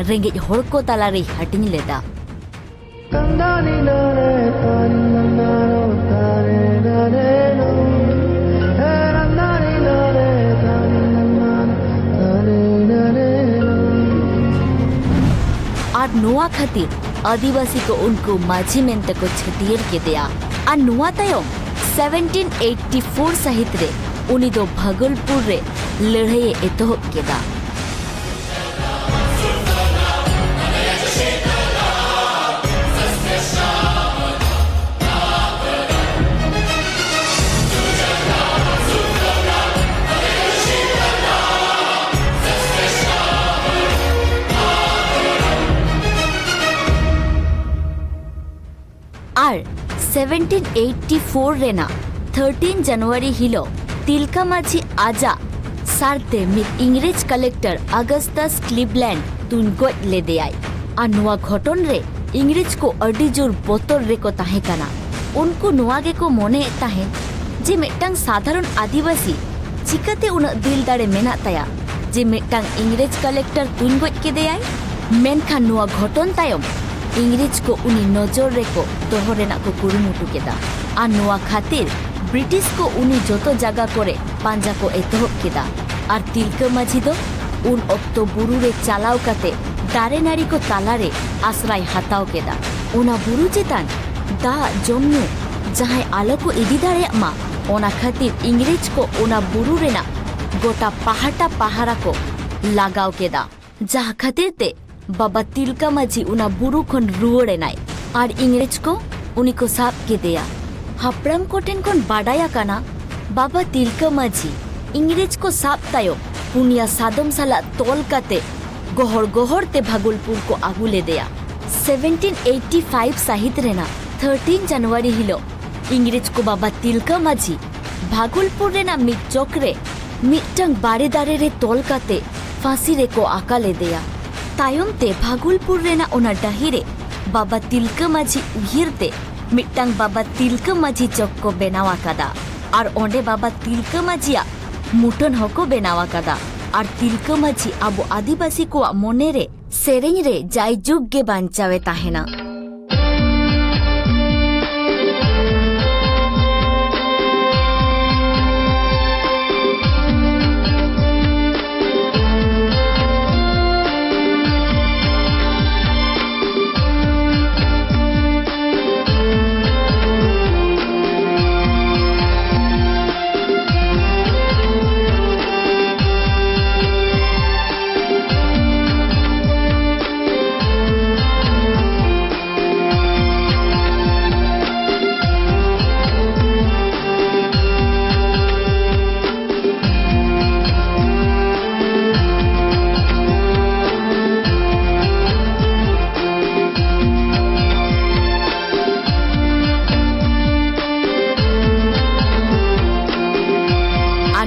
ᱨᱮᱸᱜᱮᱡ ᱦᱚᱲ ᱠᱚ ᱛᱟᱞᱟᱨᱮᱭ ᱦᱟᱹᱴᱤᱧ ᱞᱮᱫᱟ᱾ ᱟᱨ ᱱᱚᱣᱟ ᱠᱷᱟᱹᱛᱤᱨ ᱟᱹᱫᱤᱵᱟᱹᱥᱤ ᱠᱚ ᱩᱱᱠᱩ ᱢᱟᱹᱡᱷᱤ ᱢᱮᱱᱛᱮ ᱠᱚ ᱪᱷᱟᱹᱴᱭᱟᱹᱨ ᱠᱮᱫᱮᱭᱟ᱾ ᱟᱨ ᱱᱚᱣᱟ ᱛᱟᱭᱚᱢ ᱥᱮᱵᱷᱮᱱᱴᱤᱱ ᱮᱭᱤᱴᱤ ᱯᱷᱳᱨ ᱥᱟᱹᱦᱤᱛ ᱨᱮ ᱩᱱᱤ ᱫᱚ ᱵᱷᱟᱜᱚᱞᱯᱩᱨ ᱨᱮ ᱞᱟᱹᱲᱦᱟᱹᱭᱮ ᱮᱛᱚᱦᱚᱵ ᱠᱮᱫᱟ᱾ ᱟᱨ ᱥᱮᱵᱷᱮᱱᱴᱤᱱ ᱮᱭᱤᱴᱤ ᱯᱷᱳᱨ ᱨᱮᱱᱟᱜ ᱛᱷᱟᱨᱴᱤᱱ ᱡᱟᱱᱩᱣᱟᱨᱤ ᱦᱤᱞᱳᱜ ᱛᱤᱞᱠᱟ ᱢᱟᱹᱡᱷᱤ ᱟᱡᱟᱜ ᱥᱟᱨᱛᱮ ᱢᱤᱫ ᱤᱝᱨᱮᱡᱽ ᱠᱟᱞᱮᱠᱴᱚᱨ ᱚᱜᱟᱥᱴᱟᱥ ᱠᱞᱤᱵᱞᱮᱱᱰ ᱛᱩᱧ ᱜᱚᱡ ᱞᱮᱫᱮᱭᱟᱭ᱾ ᱟᱨ ᱱᱚᱣᱟ ᱜᱷᱚᱴᱚᱱ ᱨᱮ ᱤᱝᱨᱮᱡᱽ ᱠᱚ ᱟᱹᱰᱤ ᱡᱳᱨ ᱵᱚᱛᱚᱨ ᱨᱮᱠᱚ ᱛᱟᱦᱮᱸ ᱠᱟᱱᱟ᱾ ᱩᱱᱠᱩ ᱱᱚᱣᱟ ᱜᱮᱠᱚ ᱢᱚᱱᱮᱭᱮᱫ ᱛᱟᱦᱮᱸᱫ ᱡᱮ ᱢᱤᱫᱴᱟᱝ ᱥᱟᱫᱷᱟᱨᱚᱱ ᱟᱹᱫᱤᱵᱟᱹᱥᱤ ᱪᱤᱠᱟᱹᱛᱮ ᱩᱱᱟᱹᱜ ᱫᱤᱞ ᱫᱟᱲᱮ ᱢᱮᱱᱟᱜ ᱛᱟᱭᱟ ᱡᱮ ᱢᱤᱫᱴᱟᱝ ᱤᱝᱨᱮᱡᱽ ᱠᱟᱞᱮᱠᱴᱚᱨ ᱛᱩᱧ ᱜᱚᱡ ᱠᱮᱫᱮᱭᱟᱭ? ᱢᱮᱱᱠᱷᱟᱱ ᱱᱚᱣᱟ ᱜᱷᱚᱴᱚᱱ ᱛᱟᱭᱚᱢ ᱤᱝᱨᱮᱡᱽ ᱠᱚ ᱩᱱᱤ ᱱᱚᱡᱚᱨ ᱨᱮᱠᱚ ᱫᱚᱦᱚ ᱨᱮᱱᱟᱜ ᱠᱚ ᱠᱩᱨᱩᱢᱩᱴᱩ ᱠᱮᱫᱟ᱾ ᱟᱨ ᱱᱚᱣᱟ ᱠᱷᱟᱹᱛᱤᱨ ᱵᱨᱤᱴᱤᱥ ᱠᱚ ᱩᱱᱤ ᱡᱚᱛᱚ ᱡᱟᱭᱜᱟ ᱠᱚᱨᱮ ᱯᱟᱸᱡᱟ ᱠᱚ ᱮᱛᱚᱦᱚᱵ ᱠᱮᱫᱟ᱾ ᱟᱨ ᱛᱤᱞᱠᱟᱹ ᱢᱟᱹᱡᱷᱤ ᱫᱚ ᱩᱱ ᱚᱠᱛᱚ ᱵᱩᱨᱩ ᱨᱮ ᱪᱟᱞᱟᱣ ᱠᱟᱛᱮ ᱫᱟᱨᱮ ᱱᱟᱹᱲᱤ ᱠᱚ ᱛᱟᱞᱟᱨᱮ ᱟᱥᱨᱟᱭ ᱦᱟᱛᱟᱣ ᱠᱮᱫᱟ᱾ ᱚᱱᱟ ᱵᱩᱨᱩ ᱪᱮᱛᱟᱱ ᱫᱟᱜ, ᱡᱚᱢ ᱧᱩ ᱡᱟᱦᱟᱸᱭ ᱟᱞᱚ ᱠᱚ ᱤᱫᱤ ᱫᱟᱲᱮᱭᱟᱜ ᱢᱟ, ᱚᱱᱟ ᱠᱷᱟᱹᱛᱤᱨ ᱤᱝᱨᱮᱡᱽ ᱠᱚ ᱚᱱᱟ ᱵᱩᱨᱩ ᱨᱮᱱᱟᱜ ᱜᱚᱴᱟ ᱯᱟᱦᱴᱟ ᱯᱟᱦᱟᱨᱟ ᱠᱚ ᱞᱟᱜᱟᱣ ᱠᱮᱫᱟ᱾ ᱡᱟᱦᱟᱸ ᱠᱷᱟᱹᱛᱤᱨ ᱛᱮ ᱵᱟᱵᱟ ᱛᱤᱞᱠᱟᱹ ᱢᱟᱹᱡᱷᱤ ᱚᱱᱟ ᱵᱩᱨᱩ ᱠᱷᱚᱱ ᱨᱩᱣᱟᱹᱲ ᱮᱱᱟᱭ ᱟᱨ ᱤᱝᱨᱮᱡᱽ ᱠᱚ ᱩᱱᱤ ᱠᱚ ᱥᱟᱵ ᱠᱮᱫᱮᱭᱟ᱾ ᱦᱟᱯᱲᱟᱢ ᱠᱚᱴᱷᱮᱱ ᱠᱷᱚᱱ ᱵᱟᱰᱟᱭ ᱟᱠᱟᱱᱟ, ᱵᱟᱵᱟ ᱛᱤᱞᱠᱟᱹ ᱢᱟᱹᱡᱷᱤ ᱤᱝᱨᱮᱡᱽ ᱠᱚ ᱥᱟᱵ ᱛᱟᱭᱚᱢ ᱯᱩᱱᱭᱟ ᱥᱟᱫᱚᱢ ᱥᱟᱞᱟᱜ ᱛᱚᱞ ᱠᱟᱛᱮ ᱜᱚᱦᱚᱲ ᱜᱚᱦᱚᱲ ᱛᱮ ᱵᱷᱟᱜᱚᱞᱯᱩᱨ ᱠᱚ ᱟᱹᱜᱩ ᱞᱮᱫᱮᱭᱟ᱾ ᱥᱮᱵᱷᱮᱱᱴᱤᱱ ᱮᱭᱤᱴᱤ ᱯᱷᱟᱭᱤᱵᱷ ᱥᱟᱹᱦᱤᱛ ᱨᱮᱱᱟᱜ ᱛᱷᱟᱨᱴᱤᱱ ᱡᱟᱱᱩᱣᱟᱨᱤ ᱦᱤᱞᱳᱜ ᱤᱝᱨᱮᱡᱽ ᱠᱚ ᱵᱟᱵᱟ ᱛᱤᱞᱠᱟᱹ ᱢᱟᱹᱡᱷᱤ ᱵᱷᱟᱜᱚᱞᱯᱩᱨ ᱨᱮᱱᱟᱜ ᱢᱤᱫ ᱪᱚᱠ ᱨᱮ ᱢᱤᱫᱴᱟᱝ ᱵᱟᱲᱮ ᱫᱟᱨᱮ ᱨᱮ ᱛᱚᱞ ᱠᱟᱛᱮ ᱯᱷᱟᱸᱥᱤ ᱨᱮᱠᱚ ᱟᱠᱟ ᱞᱮᱫᱮᱭᱟ᱾ ᱛᱟᱭᱚᱢ ᱛᱮ ᱵᱷᱟᱜᱚᱞᱯᱩᱨ ᱨᱮᱱᱟᱜ ᱚᱱᱟ ᱰᱟᱹᱦᱤ ᱨᱮ ᱵᱟᱵᱟ ᱛᱤᱞᱠᱟᱹ ᱢᱟᱹᱡᱷᱤ ᱩᱭᱦᱟᱹᱨ ᱛᱮ ᱢᱤᱫᱴᱟᱝ ᱵᱟᱵᱟ ᱛᱤᱞᱠᱟᱹ ᱢᱟᱹᱡᱷᱤ ᱪᱚᱠ ᱠᱚ ᱵᱮᱱᱟᱣ ᱟᱠᱟᱫᱟ ᱟᱨ ᱚᱸᱰᱮ ᱵᱟᱵᱟ ᱛᱤᱞᱠᱟᱹ ᱢᱟᱹᱡᱷᱤᱭᱟᱜ ᱢᱩᱴᱷᱟᱹᱱ ᱦᱚᱸᱠᱚ ᱵᱮᱱᱟᱣ ᱟᱠᱟᱫᱟ᱾ ᱟᱨ ᱛᱤᱞᱠᱟᱹ ᱢᱟᱹᱡᱷᱤ ᱟᱵᱚ ᱟᱹᱫᱤᱵᱟᱹᱥᱤ ᱠᱚᱣᱟᱜ ᱢᱚᱱᱮ ᱨᱮ ᱥᱮᱨᱮᱧ ᱨᱮ ᱡᱟᱭᱡᱩᱜᱽ ᱜᱮ ᱵᱟᱧᱪᱟᱣᱮ ᱛᱟᱦᱮᱱᱟ᱾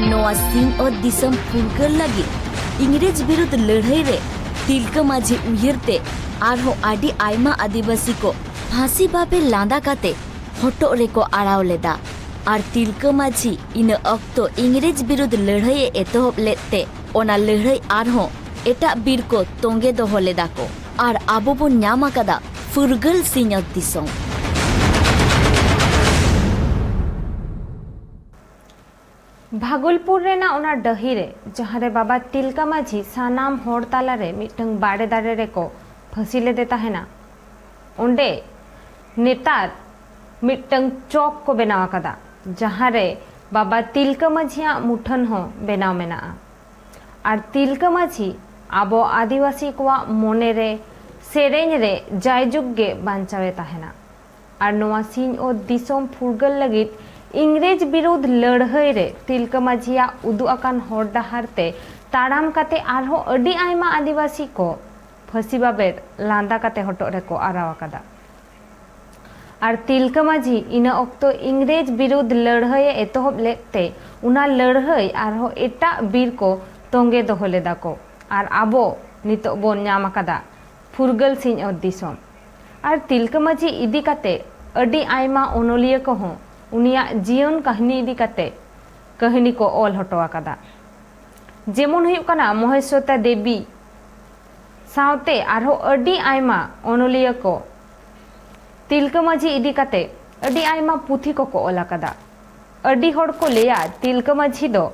ᱱᱚᱣᱟ ᱥᱤᱧᱚᱛ ᱫᱤᱥᱚᱢ ᱯᱷᱩᱨᱜᱟᱹᱞ ᱞᱟᱹᱜᱤᱫ ᱤᱝᱨᱮᱡᱽ ᱵᱤᱨᱩᱫᱷ ᱞᱟᱹᱲᱦᱟᱹᱭ ᱨᱮ ᱛᱤᱞᱠᱟᱹ ᱢᱟᱹᱡᱷᱤ ᱩᱭᱦᱟᱹᱨ ᱛᱮ ᱟᱨᱦᱚᱸ ᱟᱹᱰᱤ ᱟᱭᱢᱟ ᱟᱹᱫᱤᱵᱟᱹᱥᱤ ᱠᱚ ᱯᱷᱟᱸᱥᱤ ᱵᱟᱵᱮᱨ ᱞᱟᱸᱫᱟ ᱠᱟᱛᱮ ᱦᱚᱴᱚᱜ ᱨᱮᱠᱚ ᱟᱲᱟᱣ ᱞᱮᱫᱟ᱾ ᱟᱨ ᱛᱤᱞᱠᱟᱹ ᱢᱟᱹᱡᱷᱤ ᱤᱱᱟᱹ ᱚᱠᱛᱚ ᱤᱝᱨᱮᱡᱽ ᱵᱤᱨᱩᱫᱷ ᱞᱟᱹᱲᱦᱟᱹᱭ ᱮ ᱮᱛᱚᱦᱚᱵ ᱞᱮᱫ ᱛᱮ ᱚᱱᱟ ᱞᱟᱹᱲᱦᱟᱹᱭ ᱟᱨᱦᱚᱸ ᱮᱴᱟᱜ ᱵᱤᱨ ᱠᱚ ᱛᱚᱸᱜᱮ ᱫᱚᱦᱚ ᱞᱮᱫᱟ ᱠᱚ᱾ ᱟᱨ ᱟᱵᱚ ᱵᱚᱱ ᱧᱟᱢ ᱟᱠᱟᱫᱟ ᱯᱷᱩᱨᱜᱟᱹᱞ ᱥᱤᱧᱚᱛ ᱫᱤᱥᱚᱢ᱾ ᱵᱷᱟᱜᱚᱞᱯᱩᱨ ᱨᱮᱱᱟᱜ ᱚᱱᱟ ᱰᱟᱹᱦᱤ ᱨᱮ, ᱡᱟᱦᱟᱸ ᱨᱮ ᱵᱟᱵᱟ ᱛᱤᱞᱠᱟᱹ ᱢᱟᱹᱡᱷᱤ ᱥᱟᱱᱟᱢ ᱦᱚᱲ ᱛᱟᱞᱟ ᱨᱮ ᱢᱤᱫᱴᱟᱝ ᱵᱟᱲᱮ ᱫᱟᱨᱮ ᱨᱮᱠᱚ ᱯᱷᱟᱹᱥᱤ ᱞᱮᱫᱮ ᱛᱟᱦᱮᱱᱟ, ᱚᱸᱰᱮ ᱱᱮᱛᱟᱨ ᱢᱤᱫᱴᱟᱝ ᱪᱚᱠ ᱠᱚ ᱵᱮᱱᱟᱣ ᱟᱠᱟᱫᱟ, ᱡᱟᱦᱟᱸ ᱨᱮ ᱵᱟᱵᱟ ᱛᱤᱞᱠᱟᱹ ᱢᱟᱹᱡᱷᱤᱭᱟᱜ ᱢᱩᱴᱷᱟᱹᱱ ᱦᱚᱸ ᱵᱮᱱᱟᱣ ᱢᱮᱱᱟᱜᱼᱟ᱾ ᱟᱨ ᱛᱤᱞᱠᱟᱹ ᱢᱟᱹᱡᱷᱤ ᱟᱵᱚ ᱟᱹᱫᱤᱵᱟᱹᱥᱤ ᱠᱚᱣᱟᱜ ᱢᱚᱱᱮ ᱨᱮ, ᱥᱮᱨᱮᱧ ᱨᱮ ᱡᱟᱭᱡᱩᱜᱽ ᱜᱮ ᱵᱟᱧᱪᱟᱣ ᱮ ᱛᱟᱦᱮᱱᱟ᱾ ᱟᱨ ᱱᱚᱣᱟ ᱥᱤᱧᱚᱛ ᱫᱤᱥᱚᱢ ᱯᱷᱩᱨᱜᱟᱹᱞ ᱞᱟᱹᱜᱤᱫ ᱤᱝᱨᱮᱡᱽ ᱵᱤᱨᱩᱫᱷ ᱞᱟᱹᱲᱦᱟᱹᱭ ᱨᱮ ᱛᱤᱞᱠᱟᱹ ᱢᱟᱹᱡᱷᱤᱭᱟᱜ ᱩᱫᱩᱜ ᱟᱠᱟᱱ ᱦᱚᱨ ᱰᱟᱦᱟᱨ ᱛᱮ ᱛᱟᱲᱟᱢ ᱠᱟᱛᱮ ᱟᱨᱦᱚᱸ ᱟᱹᱰᱤ ᱟᱭᱢᱟ ᱟᱹᱫᱤᱵᱟᱹᱥᱤ ᱠᱚ ᱯᱷᱟᱹᱥᱤ ᱵᱟᱵᱮᱨ ᱞᱟᱸᱫᱟ ᱠᱟᱛᱮ ᱦᱚᱴᱚᱜ ᱨᱮᱠᱚ ᱟᱨᱟᱣ ᱟᱠᱟᱫᱟ᱾ ᱟᱨ ᱛᱤᱞᱠᱟᱹ ᱢᱟᱹᱡᱷᱤ ᱤᱱᱟᱹ ᱚᱠᱛᱚ ᱤᱝᱨᱮᱡᱽ ᱵᱤᱨᱩᱫᱷ ᱞᱟᱹᱲᱦᱟᱹᱭ ᱮ ᱮᱛᱚᱦᱚᱵ ᱞᱮᱫ ᱛᱮ ᱚᱱᱟ ᱞᱟᱹᱲᱦᱟᱹᱭ ᱟᱨᱦᱚᱸ ᱮᱴᱟᱜ ᱵᱤᱨ ᱠᱚ ᱛᱚᱸᱜᱮ ᱫᱚᱦᱚ ᱞᱮᱫᱟ ᱠᱚ᱾ ᱟᱨ ᱟᱵᱚ ᱱᱤᱛᱚᱜ ᱵᱚᱱ ᱧᱟᱢ ᱟᱠᱟᱫᱟ ᱯᱷᱩᱨᱜᱟᱹᱞ ᱥᱤᱧᱚᱛ ᱫᱤᱥᱚᱢ᱾ ᱟᱨ ᱛᱤᱞᱠᱟᱹ ᱢᱟᱹᱡᱷᱤ ᱤᱫᱤ ᱠᱟᱛᱮ ᱟᱹᱰᱤ ᱟᱭᱢᱟ ᱚᱱᱚᱞᱤᱭᱟᱹ ᱠᱚᱦᱚᱸ ᱩᱱᱤᱭᱟᱜ ᱡᱤᱭᱚᱱ ᱠᱟᱹᱦᱱᱤ ᱤᱫᱤ ᱠᱟᱛᱮ ᱠᱟᱹᱦᱱᱤ ᱠᱚ ᱚᱞ ᱦᱚᱴᱚ ᱟᱠᱟᱫᱟ᱾ ᱡᱮᱢᱚᱱ ᱦᱩᱭᱩᱜ ᱠᱟᱱᱟ ᱢᱚᱦᱮᱥᱣᱚᱛᱟ ᱫᱮᱵᱤ, ᱥᱟᱶᱛᱮ ᱟᱨᱦᱚᱸ ᱟᱹᱰᱤ ᱟᱭᱢᱟ ᱚᱱᱚᱞᱤᱭᱟᱹ ᱠᱚ ᱛᱤᱞᱠᱟᱹ ᱢᱟᱹᱡᱷᱤ ᱤᱫᱤ ᱠᱟᱛᱮ ᱟᱹᱰᱤ ᱟᱭᱢᱟ ᱯᱩᱛᱷᱤ ᱠᱚᱠᱚ ᱚᱞ ᱟᱠᱟᱫᱟ᱾ ᱟᱹᱰᱤ ᱦᱚᱲ ᱠᱚ ᱞᱟᱹᱭᱟ ᱛᱤᱞᱠᱟᱹ ᱢᱟᱹᱡᱷᱤ ᱫᱚ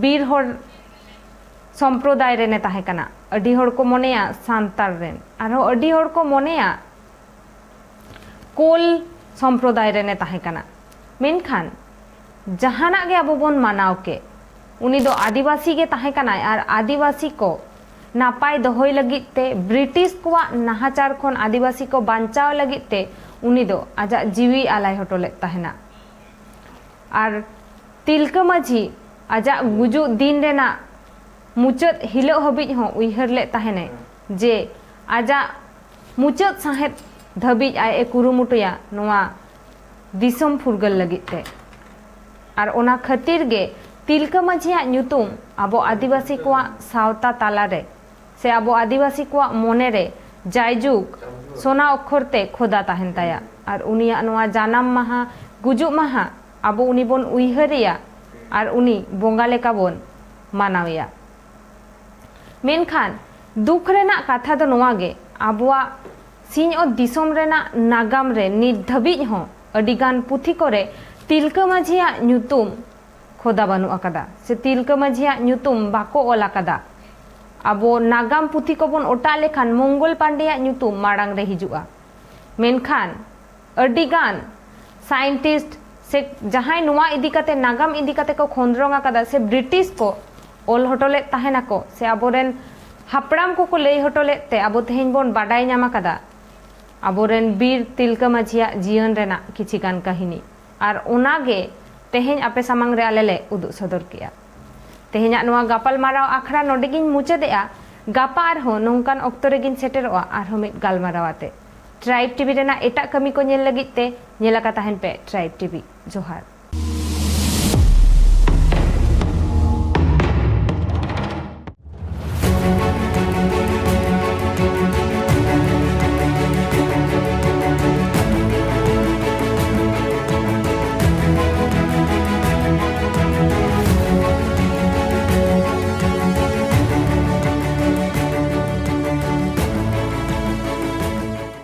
ᱵᱤᱨ ᱦᱚᱲ ᱥᱚᱢᱯᱨᱚᱫᱟᱭ ᱨᱮᱱᱮ ᱛᱟᱦᱮᱸ ᱠᱟᱱᱟ᱾ ᱟᱹᱰᱤ ᱦᱚᱲ ᱠᱚ ᱢᱚᱱᱮᱭᱟ ᱥᱟᱱᱛᱟᱲ ᱨᱮᱱ, ᱟᱨᱦᱚᱸ ᱟᱹᱰᱤ ᱦᱚᱲ ᱠᱚ ᱢᱚᱱᱮᱭᱟ ᱠᱳᱞ ᱥᱚᱢᱯᱨᱚᱫᱟᱭ ᱨᱮᱱᱮ ᱛᱟᱦᱮᱸ ᱠᱟᱱᱟ᱾ ᱢᱮᱱᱠᱷᱟᱱ ᱡᱟᱦᱟᱱᱟᱜ ᱜᱮ ᱟᱵᱚ ᱵᱚᱱ ᱢᱟᱱᱟᱣ ᱠᱮ, ᱩᱱᱤ ᱫᱚ ᱟᱹᱫᱤᱵᱟᱹᱥᱤ ᱜᱮ ᱛᱟᱦᱮᱸ ᱠᱟᱱᱟᱭ᱾ ᱟᱨ ᱟᱹᱫᱤᱵᱟᱹᱥᱤ ᱠᱚ ᱱᱟᱯᱟᱭ ᱫᱚᱦᱚᱭ ᱞᱟᱹᱜᱤᱫ ᱛᱮ, ᱵᱨᱤᱴᱤᱥ ᱠᱚᱣᱟᱜ ᱱᱟᱦᱟᱪᱟᱨ ᱠᱷᱚᱱ ᱟᱹᱫᱤᱵᱟᱹᱥᱤ ᱠᱚ ᱵᱟᱧᱪᱟᱣ ᱞᱟᱹᱜᱤᱫ ᱛᱮ ᱩᱱᱤ ᱫᱚ ᱟᱡᱟᱜ ᱡᱤᱣᱤ ᱟᱞᱟᱭ ᱦᱚᱴᱚ ᱞᱮᱫ ᱛᱟᱦᱮᱱᱟ᱾ ᱟᱨ ᱛᱤᱞᱠᱟᱹ ᱢᱟᱹᱡᱷᱤ ᱟᱡᱟᱜ ᱜᱩᱡᱩᱜ ᱫᱤᱱ ᱨᱮᱱᱟᱜ ᱢᱩᱪᱟᱹᱫ ᱦᱤᱞᱳᱜ ᱦᱟᱹᱵᱤᱡ ᱦᱚᱸ ᱩᱭᱦᱟᱹᱨ ᱞᱮᱫ ᱛᱟᱦᱮᱱᱟᱭ ᱡᱮ ᱟᱡᱟᱜ ᱢᱩᱪᱟᱹᱫ ᱥᱟᱸᱦᱮᱫ ᱫᱷᱟᱹᱵᱤᱡ ᱟᱡ ᱮ ᱠᱩᱨᱩᱢᱩᱴᱩᱭᱟ ᱱᱚᱣᱟ ᱫᱤᱥᱚᱢ ᱯᱷᱩᱨᱜᱟᱹᱞ ᱞᱟᱹᱜᱤᱫ ᱛᱮ᱾ ᱟᱨ ᱚᱱᱟ ᱠᱷᱟᱹᱛᱤᱨ ᱜᱮ ᱛᱤᱞᱠᱟᱹ ᱢᱟᱹᱡᱷᱤᱭᱟᱜ ᱧᱩᱛᱩᱢ ᱟᱵᱚ ᱟᱹᱫᱤᱵᱟᱹᱥᱤ ᱠᱚᱣᱟᱜ ᱥᱟᱶᱛᱟ ᱛᱟᱞᱟᱨᱮ ᱥᱮ ᱟᱵᱚ ᱟᱹᱫᱤᱵᱟᱹᱥᱤ ᱠᱚᱣᱟᱜ ᱢᱚᱱᱮᱨᱮ ᱡᱟᱭᱡᱩᱜᱽ ᱥᱚᱱᱟ ᱚᱠᱠᱷᱚᱨ ᱛᱮ ᱠᱷᱚᱫᱟ ᱛᱟᱦᱮᱱ ᱛᱟᱭᱟ᱾ ᱟᱨ ᱩᱱᱤᱭᱟᱜ ᱱᱚᱣᱟ ᱡᱟᱱᱟᱢ ᱢᱟᱦᱟ, ᱜᱩᱡᱩᱜ ᱢᱟᱦᱟ ᱟᱵᱚ ᱩᱱᱤ ᱵᱚᱱ ᱩᱭᱦᱟᱹᱨᱮᱭᱟ ᱟᱨ ᱩᱱᱤ ᱵᱚᱸᱜᱟ ᱞᱮᱠᱟ ᱵᱚᱱ ᱢᱟᱱᱟᱣᱮᱭᱟ᱾ ᱢᱮᱱᱠᱷᱟᱱ ᱫᱩᱠ ᱨᱮᱱᱟᱜ ᱠᱟᱛᱷᱟ ᱫᱚ ᱱᱚᱣᱟ ᱜᱮ, ᱟᱵᱚᱣᱟᱜ ᱥᱤᱧᱚᱛ ᱫᱤᱥᱚᱢ ᱨᱮᱱᱟᱜ ᱱᱟᱜᱟᱢ ᱨᱮ ᱱᱤᱛ ᱫᱷᱟᱹᱵᱤᱡ ᱦᱚᱸ ᱟᱹᱰᱤᱜᱟᱱ ᱯᱩᱛᱷᱤ ᱠᱚᱨᱮ ᱛᱤᱞᱠᱟᱹ ᱢᱟᱹᱡᱷᱤᱭᱟᱜ ᱧᱩᱛᱩᱢ ᱠᱷᱚᱫᱟ ᱵᱟᱹᱱᱩᱜ ᱟᱠᱟᱫᱟ ᱥᱮ ᱛᱤᱞᱠᱟᱹ ᱢᱟᱹᱡᱷᱤᱭᱟᱜ ᱧᱩᱛᱩᱢ ᱵᱟᱠᱚ ᱚᱞ ᱟᱠᱟᱫᱟ᱾ ᱟᱵᱚ ᱱᱟᱜᱟᱢ ᱯᱩᱛᱷᱤ ᱠᱚᱵᱚᱱ ᱚᱴᱟᱜ ᱞᱮᱠᱷᱟᱱ ᱢᱚᱝᱜᱚᱞ ᱯᱟᱱᱰᱮᱭᱟᱜ ᱧᱩᱛᱩᱢ ᱢᱟᱲᱟᱝ ᱨᱮ ᱦᱤᱡᱩᱜᱼᱟ᱾ ᱢᱮᱱᱠᱷᱟᱱ ᱟᱹᱰᱤᱜᱟᱱ ᱥᱟᱭᱮᱱᱴᱤᱥᱴ ᱥᱮ ᱡᱟᱦᱟᱸᱭ ᱱᱚᱣᱟ ᱤᱫᱤ ᱠᱟᱛᱮ, ᱱᱟᱜᱟᱢ ᱤᱫᱤ ᱠᱟᱛᱮ ᱠᱚ ᱠᱷᱚᱸᱫᱽᱨᱚᱝ ᱟᱠᱟᱫᱟ ᱥᱮ ᱵᱨᱤᱴᱤᱥ ᱠᱚ ᱚᱞ ᱦᱚᱴᱚ ᱞᱮᱫ ᱛᱟᱦᱮᱱᱟᱠᱚ ᱥᱮ ᱟᱵᱚᱨᱮᱱ ᱦᱟᱯᱲᱟᱢ ᱠᱚᱠᱚ ᱞᱟᱹᱭ ᱦᱚᱴᱚ ᱞᱮᱫ ᱛᱮ ᱟᱵᱚ ᱛᱮᱦᱮᱧ ᱵᱚᱱ ᱵᱟᱰᱟᱭ ᱧᱟᱢ ᱟᱠᱟᱫᱟ ᱟᱵᱚᱨᱮᱱ ᱵᱤᱨ ᱛᱤᱞᱠᱟᱹ ᱢᱟᱹᱡᱷᱤᱭᱟᱜ ᱡᱤᱭᱚᱱ ᱨᱮᱱᱟᱜ ᱠᱤᱪᱷᱤ ᱜᱟᱱ ᱠᱟᱹᱦᱱᱤ᱾ ᱟᱨ ᱚᱱᱟ ᱜᱮ ᱛᱮᱦᱮᱧ ᱟᱯᱮ ᱥᱟᱢᱟᱝ ᱨᱮ ᱟᱞᱮ ᱞᱮ ᱩᱫᱩᱜ ᱥᱚᱫᱚᱨ ᱠᱮᱜᱼᱟ᱾ ᱛᱮᱦᱮᱧᱟᱜ ᱱᱚᱣᱟ ᱜᱟᱯᱟᱞᱢᱟᱨᱟᱣ ᱟᱠᱷᱲᱟ ᱱᱚᱰᱮ ᱜᱤᱧ ᱢᱩᱪᱟᱹᱫᱮᱜᱼᱟ᱾ ᱜᱟᱯᱟ ᱟᱨᱦᱚᱸ ᱱᱚᱝᱠᱟᱱ ᱚᱠᱛᱚ ᱨᱮᱜᱤᱧ ᱥᱮᱴᱮᱨᱚᱜᱼᱟ ᱟᱨᱦᱚᱸ ᱢᱤᱫ ᱜᱟᱞᱢᱟᱨᱟᱣ ᱟᱛᱮ᱾ ᱴᱨᱟᱭᱤᱵᱽ ᱴᱤᱵᱷᱤ ᱨᱮᱱᱟᱜ ᱮᱴᱟᱜ ᱠᱟᱹᱢᱤ ᱠᱚ ᱧᱮᱞ ᱞᱟᱹᱜᱤᱫ ᱛᱮ ᱧᱮᱞ ᱟᱠᱟ ᱛᱟᱦᱮᱱ ᱯᱮ ᱴᱨᱟᱭᱤᱵᱽ ᱴᱤᱵᱷᱤ᱾ ᱡᱚᱦᱟᱨ᱾